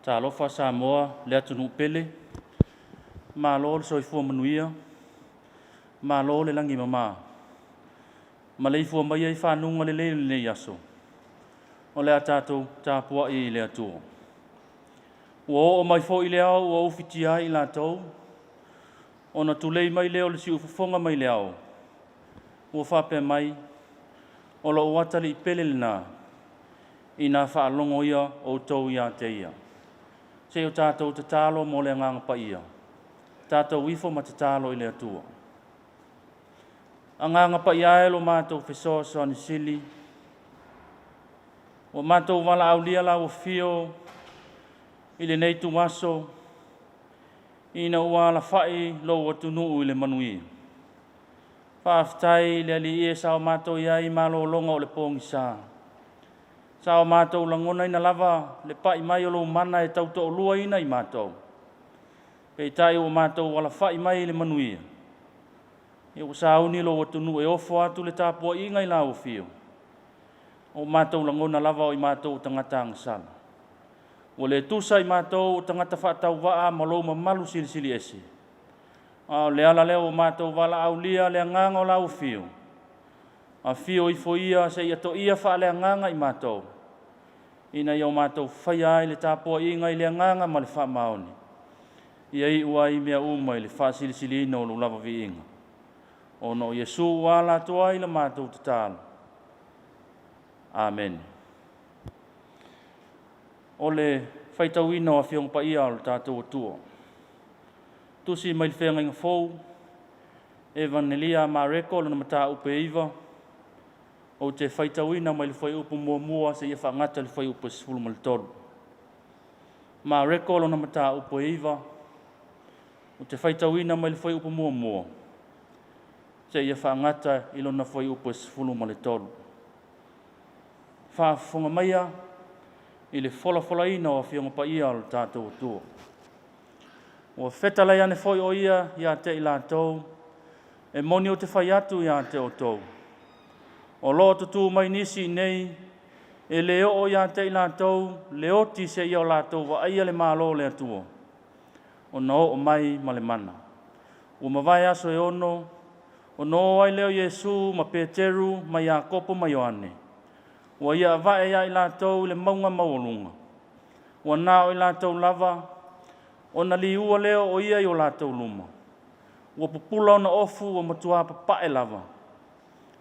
Talofa Samoa le atunuu pele, malo le soifua manuia, malo le lagi e mama. Maleifua mai ai fanuga lelei o lenei aso, o le a tatou tapuai i le Atua. Ua oo mai foi le ao ua ufitia ai i latou, ona tulei mai lea o le siufofoga mai le ao, ua faapea mai, o lou atalii pele lena, ina faalogo ia outou ia te ia. Se i o tatou tatalo mo le agaga paia, tatou ifo ma tatalo i le Atua. Agaga paia e lo matou fesoasoani sili, ua matou valaaulia lau afio i lenei ituaso, ina ua alafai lou atunuu i le manuia. Faafetai i le Alii e sa o matou i ai i malologa o le pogisa. Sa o matou lagonaina lava le pai mai o lou mana e tautoaluaina i matou. Peitai ua matou alafai mai i le manuia. Ia ua sauni lou atunuu e ofo atu le tapuaiga i lau afio. O matou lagona lava o i matou o tagata agasala. Ua le tusa i matou o tagata faatauvaa ma lou mamalu silisili ese. A o le ala lea ua matou valaaulia le agaga o lau afio. Afio ifo ia seia toia faaleagaga i matou, ina ia o matou faia ai le tapuaiga i le agaga ma le faamaoni. Ia iu ai mea uma i le faasilisiliina o lou lava viiga. Ona o Iesu ua ala atu ai la matou tatalo. Amene. O le faitauina o Afioga Paia o le tatou Atua. Tusi mai le Feagaiga Fou, Evanelia a Mareko, lona mataupu e 9, ou te faitauina mai le fuaiupu muamua seia faagata le fuaiupu e 13. Mareko, lona mataupu e 9, ou te faitauina mai le fuaiupu muamua seia faagata i lona fuaiupu e 13. Faafofoga maia i le folafolaina o Afioga Paia o le tatou Atua. Ua fetalai ane foi o ia ia te i latou, e moni ou te fai atu ia te outou. O lo o tutū mai nisi i nei, e le oo ia te i latou le oti seia o latou vaaia le malo o le Atua, ona oo mai ma le mana. Ua mavae aso e 6, ona o ai lea o Iesu ma Peteru ma Iakopo ma Ioane. Ua ia avae ia i latou i le mauga maualuga. Ua na o i latou lava, ona liua lea o ia i o latou luma. Ua pupula ona ofu ua matua papae lava.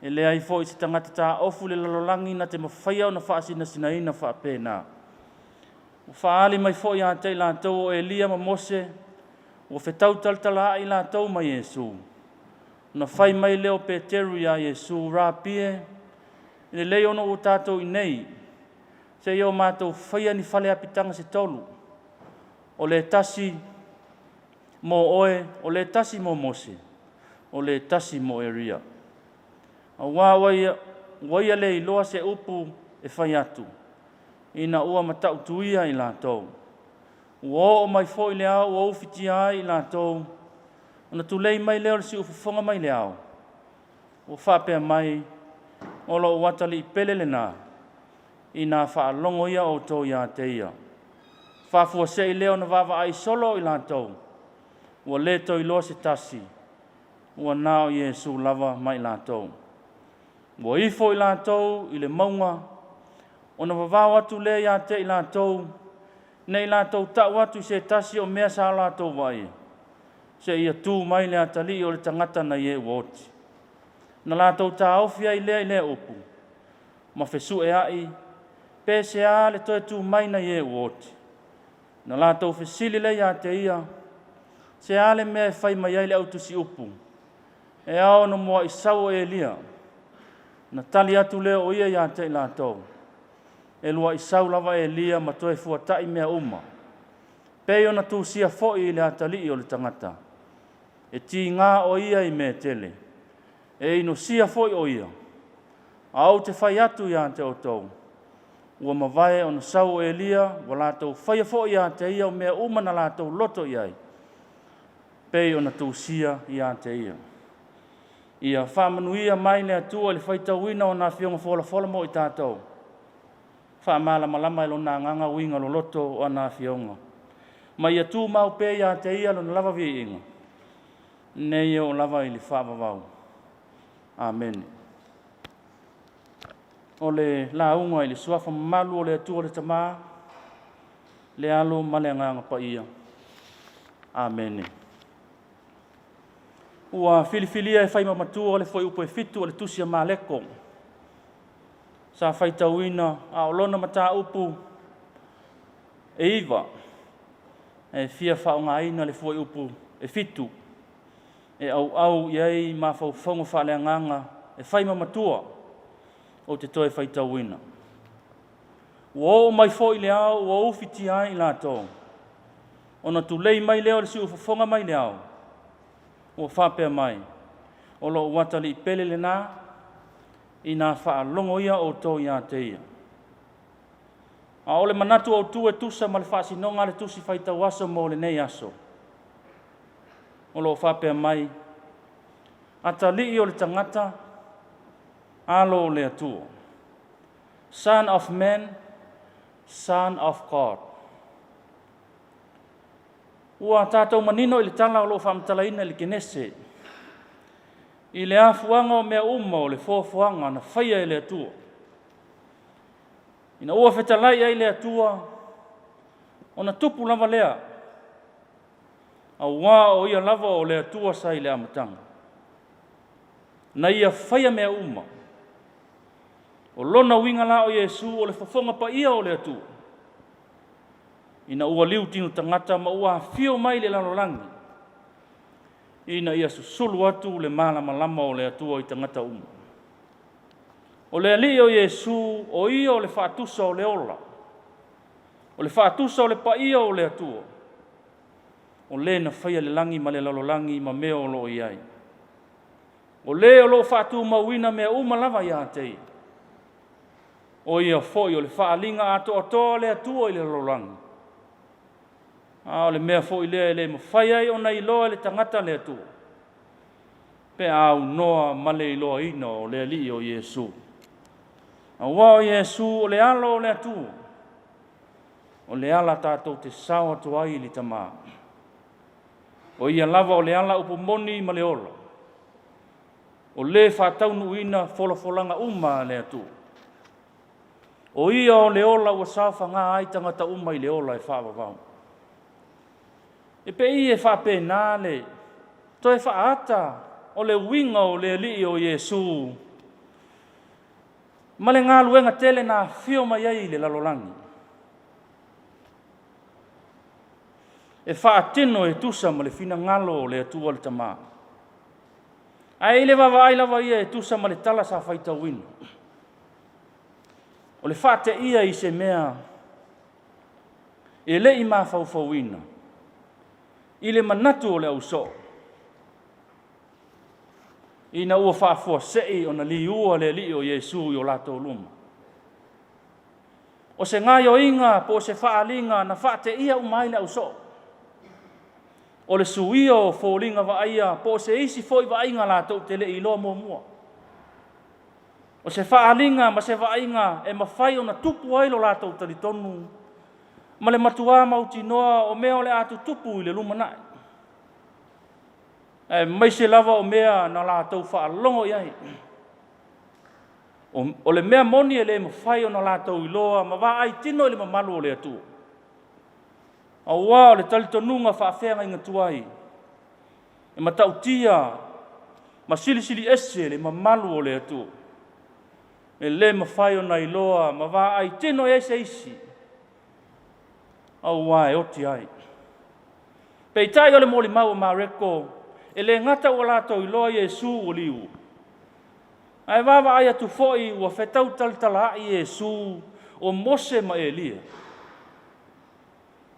E leai foi se tagata taofu i le lalolagi na te mafaia ona faasinasinaina faapena. Ua faaali mai foi ia te i latou o Elia ma Mose, ua fetau talatalaai latou ma Iesu. Na fai mai lea o Peteru ia Iesu, Rapi e, lelei ona ua tatou i nei, seia o matou faia ni fale apitaga se tolu, o le tasi mo oe, o le tasi mo Mose, o le tasi mo Eria. Auā ua ia le iloa se upu e fai atu, ina ua matautuia i latou. Ua oo mai foi le ao ua ufitia ai i latou, ona tulei mai lea o le siufofoga mai le ao. Ua faapea mai, o lou atalii pele lena, ina faalogo ia outou ia te ia. Faafuasei lea ona vaavaai solo i latou, ua le toe iloa se tasi, ua na o Iesu lava ma i latou. Ua ifo i latou i le mauga, ona vavao atu lea ia te i latou, nei latou tau atu i se tasi o mea sa latou vaaia, seia tu mai le atalii o le tagata na ie ua oti. Na latou taofi ai lea i lea upu, ma fesueai, pe sea le toe tu mai na ie ua oti. Na latou fesili lea ia te ia, sea le mea e fai mai ai le autusi upu, e ao ona muai sau o Elia. Na tali atu lea o ia ia te i latou. E lua'i sau lava Elia ma toe fuata'i mea uma, pei ona tusia foi i le atalii o le tagata. E tiga o ia i mea tele, e inosia foi o ia. A ou te fai atu ia te outou, ua mavae ona sau o Elia, ua latou faia foi ia te ia o mea uma na latou loto i ai, pei ona tusia ia te ia. Ia faamanuia mai le Atua i le faitauina o ana afioga folafola mo i tatou. Faamalamalama e lona agaga uiga loloto o ana afioga. Ma ia tumau pea ia te ia lona lava viiga, nei oo lava i le faavavau. Amene. O le lauga i le suafa mamalu o le Atua le Tama, le Alo ma le Agaga Paia. Amene. Ua filifilia e fai ma matua le fuaiupu e 7 o le tusi a Maleko sa faitauina a o lona mataupu e 9 e fia faaaogaina le fuaiupu e 7 e auau i ai mafaufauga faaleagaga e fai ma matua ou te toe faitauina. Ua oo mai foi le ao ua ufitia ai i latou, ona tulei mai lea o le siufofoga mai le ao, ua faapea mai, o lou atalii pele lena, ina faalogo ia outou ia te ia. A o le manatu autu e tusa ma le faasinoga a le tusi faitau aso mo lenei aso, o lo o faapea mai, atalii o le tagata, alo o le Atua. Son of man, son of God. Ua tatou manino i le tala o lo o faamatalaina i le Kenese, i le afuaga o mea uma o le foafoaga na faia e le Atua. Ina ua fetalai ai le Atua, ona tupu lava lea, auā o ia lava o le Atua sa i le amataga. Na ia faia mea uma. O lona uiga la o Iesu o le fofoga paia o le Atua, ina ua liu tino tagata ma ua afio mai le lalolagi, ina ia susulu atu le malamalama o le Atua i tagata uma. O le Alii o Iesu, o ia o le faatusa o le ola, o le faatusa o le paia o le Atua, o le na faia le lagi ma le lalolagi ma mea o lo o i ai. O le o lo o faatumauina mea uma lava ia te ia. O ia foi o le faaaliga atoatoa o le Atua i le lalolagi. A o le mea foi lea e le mafai ai ona iloa e le tagata le Atua, pe a aunoa ma le iloaina o le Alii o Iesu. Aua o Iesu o le alo o le Atua, o le ala tatou te sao atu ai i le Tama. O ia lava o le ala upu moni ma le ola, o le faataunuuina folafolaga uma a le Atua. O ia o le ola ua saofaga ai tagata uma i le ola e faavavau. E pei e faapena le toe faaata o le uiga o le Alii o Iesu ma le galuega tele na afio mai ai i le lalolagi. E faatino e tusa ma le finagalo o le Atua le Tama. Ae i le vaavaai lava ia e tusa ma le tala sa faitauina. O le faateia i se mea e le i mafaufauina i le manatu o le ausoo, ina ua faafuasei ona liua le Alii o Iesu i o latou luma. O se gaioiga po o se faaaliga na faateia uma ai le ausoo. O le suia o foliga vaaia po o se isi foi vaaiga latou te le i iloa muamua. O se faaaliga ma se vaaiga e mafai ona tupu ai lo latou talitonu ma le matuā mautinoa o mea o le a tutupu i le lumanai, aemaise lava o mea na latou faalogo i ai. O le mea moni e le mafai ona latou iloa ma vaai tino i le mamalu o le Atua, aua o le talitonuga faafeagaiga tuai e matautia ma silisili ese le mamalu o le Atua, e le mafai ona iloa ma vaai tino i ai se isi, aua e oti ai. Peitai o le molimau a Mareko, e le gata ua latou iloa Iesu ua liu, ae vaavaai atu foi ua fetau talutalaai Iesu. o Mose ma Elia.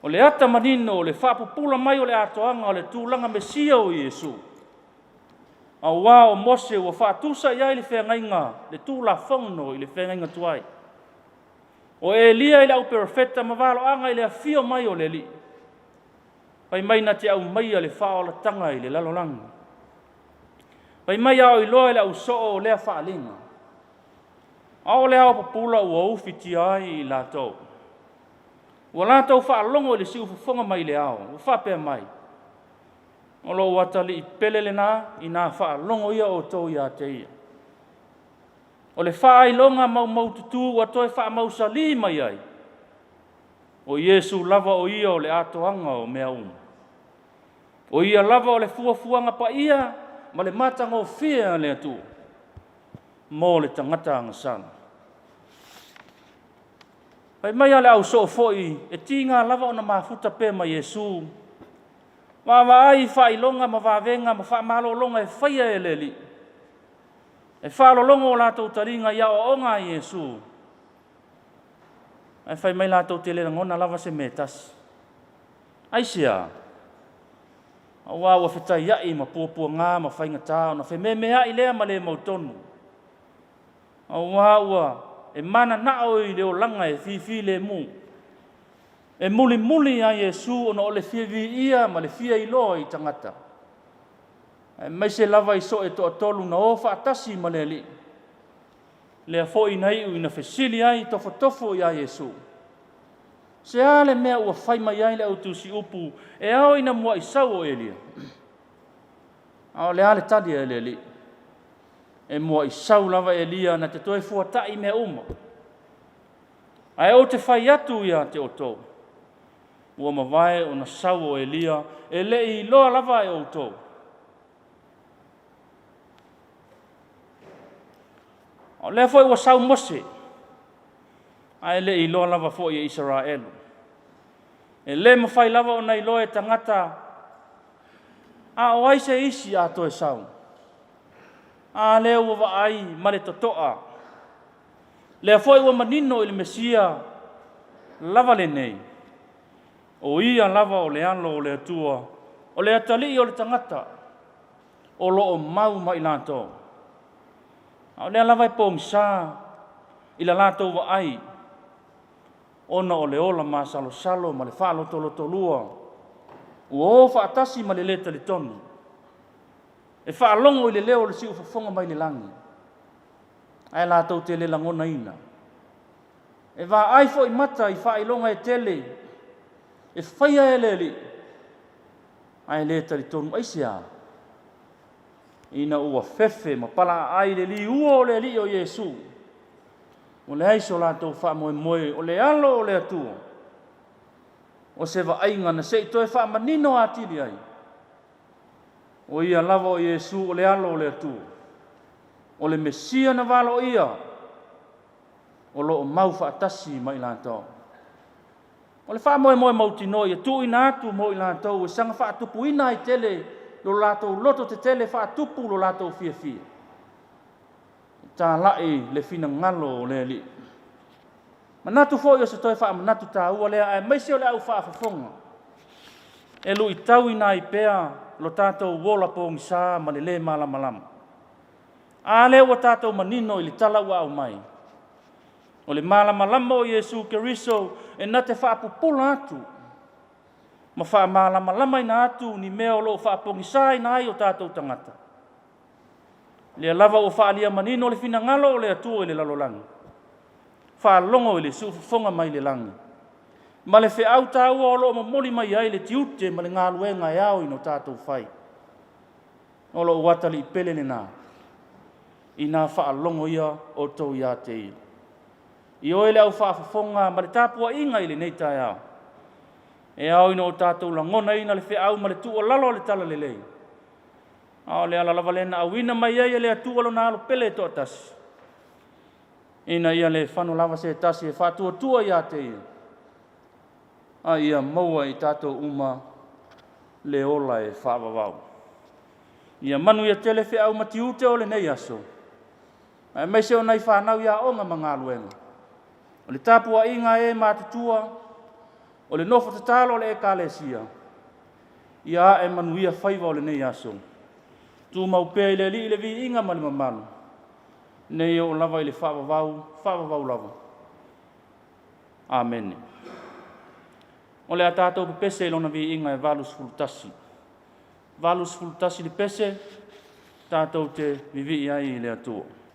O le ata manino o le faapupula mai o le atoaga o le tulaga Mesia o Iesu. Auā o Mose ua faatusa i ai le feagaiga, le Tulafono i le feagaiga tuai. O Elia i le auperofeta ma valoaga i le afio mai o le Alii, fai mai na te aumaia le faaolataga i le lalolagi. Fai mai a o iloa e le ausoo o lea faaaliga, a o le ao pupula ua ufitia ai i latou. Ua latou faalogo i le siufofoga mai le ao, ua faapea mai, o lou atalii pele lena, ina faalogo ia outou ia te ia. O le faailoga maumaututu ua toe faamausalī mai ai, o Iesu lava o ia o le atoaga o mea uma. O ia lava o le fuafuaga paia ma le matagofie a le Atua mo le tagata agasala. Fai mai a le ausoo foi, e tiga lava ona mafuta pea ma Iesu, vaavaai i faailoga ma vavega ma faamalologa e faia e le Alii. E faalologo o latou taliga i aoaoga a Iesu, ae fai mai latou te le lagona lava se mea e tasi. Aisea? Auā ua fetaiai ma puapuagā ma faigata ona fememeai lea ma le mautonu. Auā ua e mananao i le olaga e fifilemu. E mulimuli ia Iesu ona o le fia viia ma le fia iloa i tagata. Aemaise lava i so'e toatolu na o faatasi ma le Alii. Lea foi na iu ina fesili ai tofotofo ia Iesu. Se a le mea ua fai mai ai le autusiupu e ao ina muai sau o Elia? A o le a le tali a le Alii? E muai sau lava Elia na te toe fuata'i mea uma. Ae ou te fai atu ia te outou, ua mavae ona sau o Elia, e le i iloa lava e outou. O lea foi ua sau Mose, ae le i iloa lava foi e Isaraelu. E le mafai lava ona iloa e tagata, a o ai se isi a toe sau. A lea ua vaai ma le totoa. Lea foi ua manino i le Mesia lava lenei, o ia lava o le alo o le Atua, o le atalii o le tagata, o lo o mau ma i latou. A o lea lava e pogisa i la latou vaai, ona o le ola masalosalo ma le faalotolotolua, ua o faatasi ma le lē talitonu, e faalogo i le leo o le siufofoga mai le lagi, ae latou te le lagonaina. E vaai foi mata i faailoga e tele e faia e le Alii, ae le talitonu. Aisea? Ina ua fefe ma palaaai le liua o le Alii o Iesu, ua leai so latou faamoemoe o le alo o le Atua, o se vaaiga na se i toe faamanino atili ai, o ia lava o Iesu o le alo o le Atua, o le Mesia na valoia, o lo o mau faatasi ma i latou. O le faamoemoe mautinoa ia tuuina atu mo i latou e saga faatupuina ai tele lo latou loto tetele faatupu lo latou fiafia. E talai le finagalo o le Alii. Manatu foi o se toe faamanatu taua lea, aemaise o le au faafofoga, e luitauina ai pea lo tatou ola pogisa ma le lē malamalama. A lea ua tatou manino i le tala ua aumai, o le malamalama o Iesu Keriso e na te faapupula atu ma faamalamalamaina atu ni mea o lo o faapogisaina ai o tatou tagata. Lea lava ua faaalia manino le finagalo o le Atua i le lalolagi, faalogo i le siufofoga mai le lagi, ma le feau taua o lo o momoli mai ai le tiute ma le galuega e ao ina tatou fai. O lou atalii pele lena, ina faalogo ia outou ia te ia. I oe le au faafofoga ma le tapuaiga i lenei taeao, e ao ina o tatou lagonaina le feau ma le tuualalo o le talalelei, a o le ala lava lea na auina mai ai e le Atua lona alo pele e toatasi, ina ia le fano lava se tasi e faatuatua ia te ia, a ia maua i tatou uma le ola e faavavau. Ia manuia tele feau ma tiute o lenei aso, aemaise o nai fanau i aoga ma galuega. O le tapuaiga a e matutua, o le nofo tatalo a le Ekalesia, ia ae manuia faiva o lenei aso. Tumau pea i le Alii le viiga ma le mamalu, nei oo lava i le faavavau, faavavau lava. Amene. O le a tatou pepese i lona viiga e 81. 81 le pese, tatou te vivii ai i le Atua.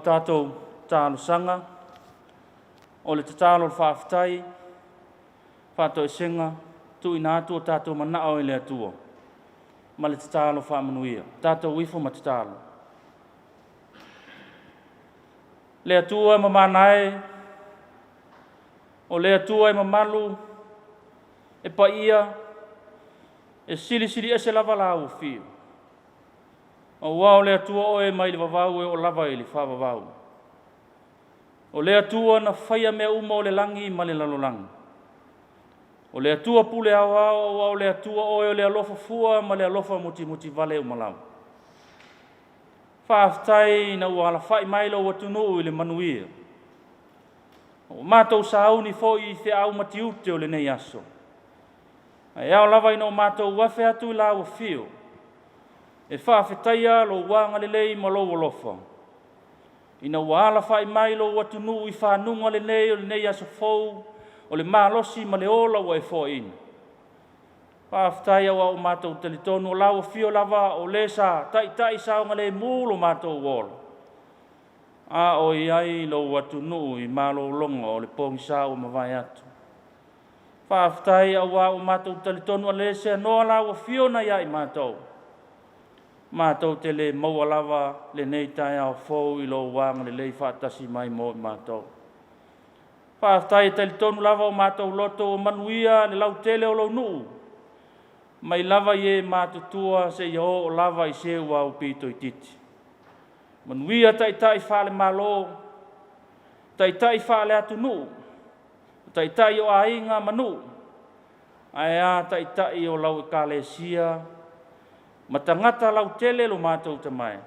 tatou talosaga, o le tatalo o le faafetai, faatoesega, tuuina atu o tatou manao i le Atua, ma le tatalo faamanuia. Tatou ifo ma tatalo. Le Atua e mamana e, o le Atua e mamalu, e paia, e silisili ese lava lau afio. Aua o le Atua oe mai le vavau e oo lava i le faavavau. O le Atua na faia mea uma o le lagi ma le lalolagi. O le Atua pule aoao, aua o le Atua oe o le alofa fua ma le alofa mutimutivale uma lava. Faafetai ina ua alafai mai lou atunuu i le manuia. Ua matou sauni foi i feau ma tiute o lenei aso. Ae ao lava ina o matou afe atu i lau afio, e faafetaia lou agalelei ma lou alofa, ina ua alafai mai lou atunuu i fanuga lenei o lenei aso fou, o le malosi ma le ola ua e foaiina. Faafetai aua ua matou talitonu o lau afio lava o le sa taitai saogalemu lo matou ola, a o i ai lou atunuu i malologa o le pogisa ua mavae atu. Faafetai aua ua matou talitonu o le seanoa lau afio na ia i matou, matou te le maua lava lenei taeao fou i lou agalelei faatasi mai mo i matou. Faafetai e talitonu lava o matou loto ua manuia le lautele o lou nuu, mai lava i e matutua seia oo lava i se ua aupito itiiti. Manuia taitai faale-Malo, taitai faale-atunuu, taitai o aiga ma nuu, ae a taitai o lau ekalesia ma tagata lautele lo matou tamae.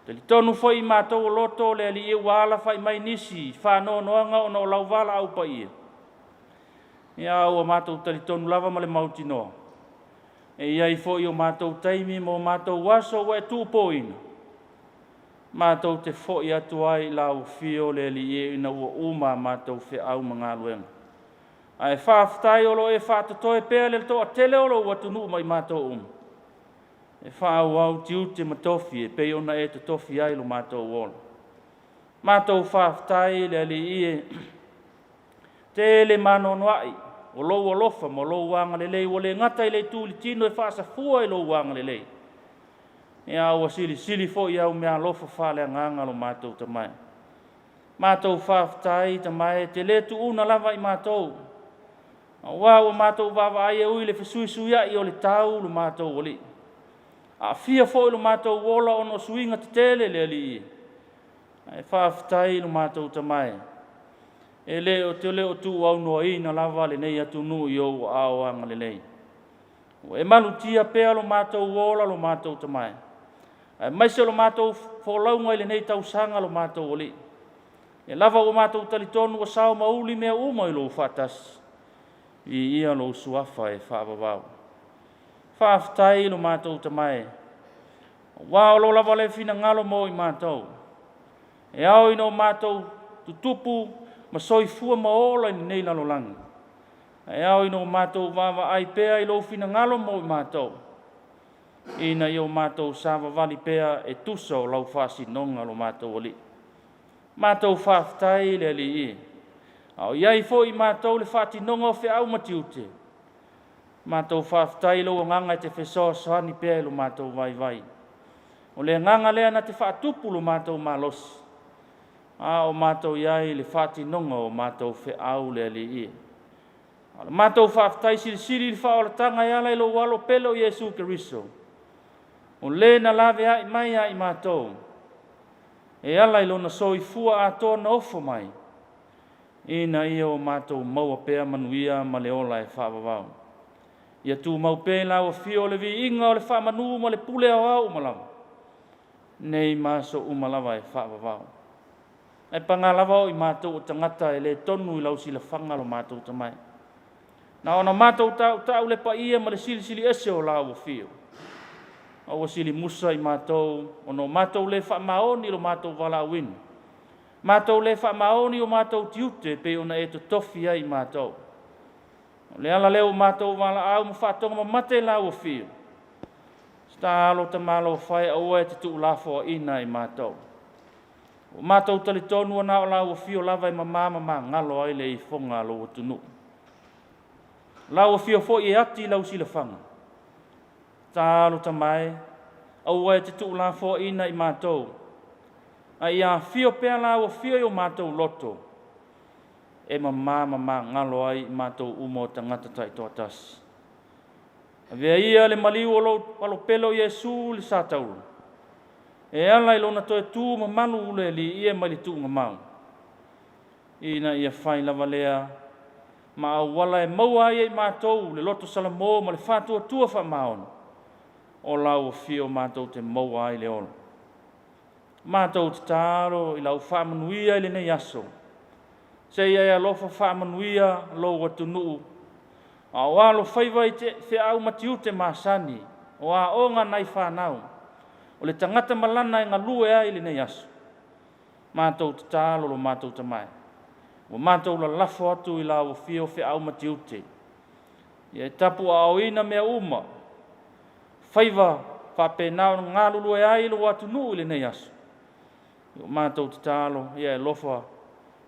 Talitonu foi i matou o loto le Alii ua alafai mai nisi faanoanoaga ona o lau valaau paia. Ia ua matou talitonu lava ma le mautinoa, e i ai foi o matou taimi ma o matou aso ua e tuupoina, matou te foi atu ai i lau afio le Alii e ina ua uma a matou feau ma galuega. Ae faafetai o lo o e faatotoe pea le toatele o lou atunuu ma i matou uma, e faaauau tiute ma tofi e pei ona e totofi ai lo matou ola. Matou faafetai le Alii e, tele maanoanoai o lou alofa ma lou agalelei ua le gata i le itu i le tino e faasafua i lou agalelei, ia ua silisili foi au meaalofa faaleagaga lo matou tamae. Matou faafetai tamae, te le tuuna lava i matou, aua ua matou vaavaai e ui i le fesuisuiai o le tau lo matou alii. Aafia foi lo matou ola ona o suiga tetele le Alii, ae faafetai lo matou tamae, e le o te le o tuuaunoaina lava lenei atunuu i ou aao agalelei. Ua e malutia pea lo matou ola lo matou tamae, aemaise lo matou folauga i lenei tausaga lo matou alii. E lava ua matou talitonu ua sao ma uli mea uma i lou faatasi, viia lou suafa e faavavau. Faafetai lo matou tamae, aua o lo lava le finagalo mo i matou, e ao ina o matou tutupu ma soifua ma ola i lenei lalolagi, e ao ina o matou vaavaai pea i lou finagalo mo i matou, ina ia o matou savavali pea e tusa o lau faasinoga lo matou Alii. Matou faafetai le Alii, a o i ai foi i matou le faatinoga o feau ma tiute, matou faafetai i lou agaga e te fesoasoani pea i lo matou vaivai. O le agaga lea na te faatupu lo matou malosi, a o matou i ai i le faatinoga o matou feau le Alii. O le matou faafetai silisili i le faaolataga e ala i lou alo pele o Iesu Keriso, o le na laveai mai ia i matou, e ala i lona soifua atoa na ofo mai, ina ia o matou maua pea manuia ma le ola e faavavau. Ia tumau pea i lau afio o le viiga o le faamanu ma le pule aoao uma lava, nei ma aso uma lava e faavavau. Ae paga lava o i matou o tagata e le tonu i lau silafaga lo matou tamae. Na ona matou tautau le paia ma le silisili ese o lau afio. A ua silimusa i matou, ona o matou le faamaoni i lo matou valaauina. Matou le faamaoni o matou tiute e pei ona e totofi ai i matou. O le ala lea o matou valaau ma faatoga mamate i lau afio. Tatalo tamalofa e aua e te tuulafoaiina i matou. Ua matou talitonu ua na o lau afio lava e mamā ma magalo ai le ifoga a lou atunuu. Lau afio foi e ati lau silafaga. Talo tamae, aua e te tuulafoaina i matou, a ia afio pea lau afio i o matou loto, e mamā ma magalo ai i matou uma o tagata taitoatasi. Avea ia le maliu o lou alopele o Iesu i le satauro, e ala i lona toe tu mamalu le alii e mai le tuugamau, ina ia fai lava lea ma auala e maua ai e i matou le loto salamo ma le faatuatua faamaoni o lau afio matou te maua ai le ola. Matou tatalo i lau faamanuia i lenei aso, seia e alofa faamanuia lou atunuu, a o alofaiva i te feau ma tiute masani, o aoga nai fanau, o le tagata malana e galue ai i lenei aso. Matou tatalo lo matou tamae, ua matou lalafo atu i lau afio feau ma tiute, ia e tapuaaoina mea uma, faiva faapena ona galulue ai lou atunuu i lenei aso. Ua matou tatalo ia e alofa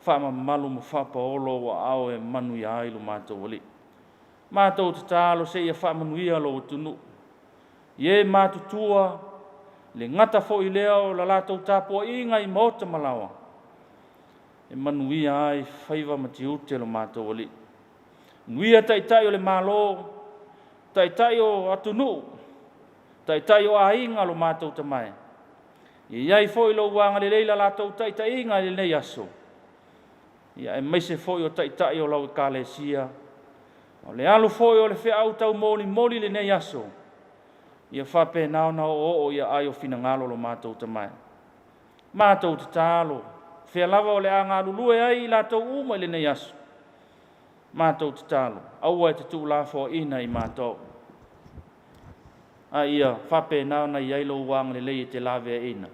faamamalu ma faapaolo ua aao e manuia ai lo matou Alii. Matou tatalo seia faamanuia lou atunuu, i e matutua, le gata foi lea o la latou tapuaiga i maota ma laoa, e manuia ai faiva ma tiute lo matou Alii. Manuia taitai o le Malo, taitai o atunuu, taitai o aiga lo matou tamae. Ia i ai foi lou agalelei i la latou taitaiga i lenei aso, ia aemaise foi o taitai o lau ekalesia, o le alu foi o le feau taumolimoli i lenei aso, ia faapena ona oooo i aai o finagalo lo matou tamae. Matou tatalo, fea lava o le a galulue ai i latou uma i lenei aso, matou tatalo, aua e te tuulafoaina i matou, a ia faapena ona i ai lou agalelei e te laveaiina.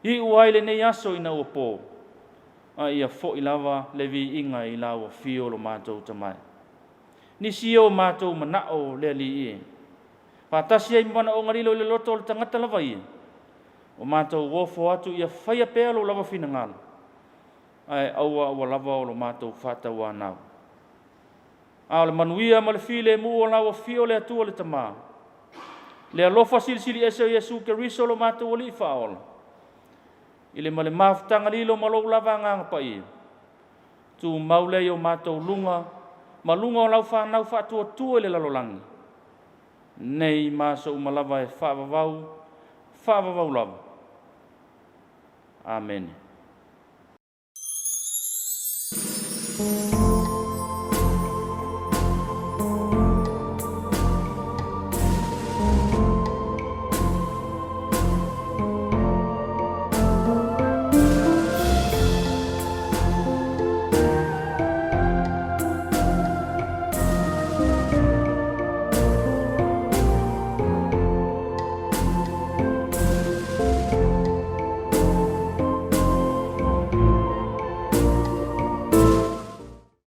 Iu ai lenei aso ina ua po, a ia foi lava le viiga i lau afio lo matou tamae. Nisi ia o matou manao le Alii e, faatasi ai ma manaoga lilo i le loto o le tagata lava ia, o matou ofo atu ia faia pea lou lava finagalo, ae aua aua lava o lo matou faatauanau. A o le manuia ma le filemu o lau afio le Atua le Tama, le alofa silisili ese o Iesu Keriso lo matou Alii Faaola, i le ma le mafutaga lilo ma lou lava Agaga Paia, tumau lea i o matou luga ma luga o lau fanau faatuatua i le lalolagi, nei ma aso uma lava e faavavau, faavavau lava. Amene.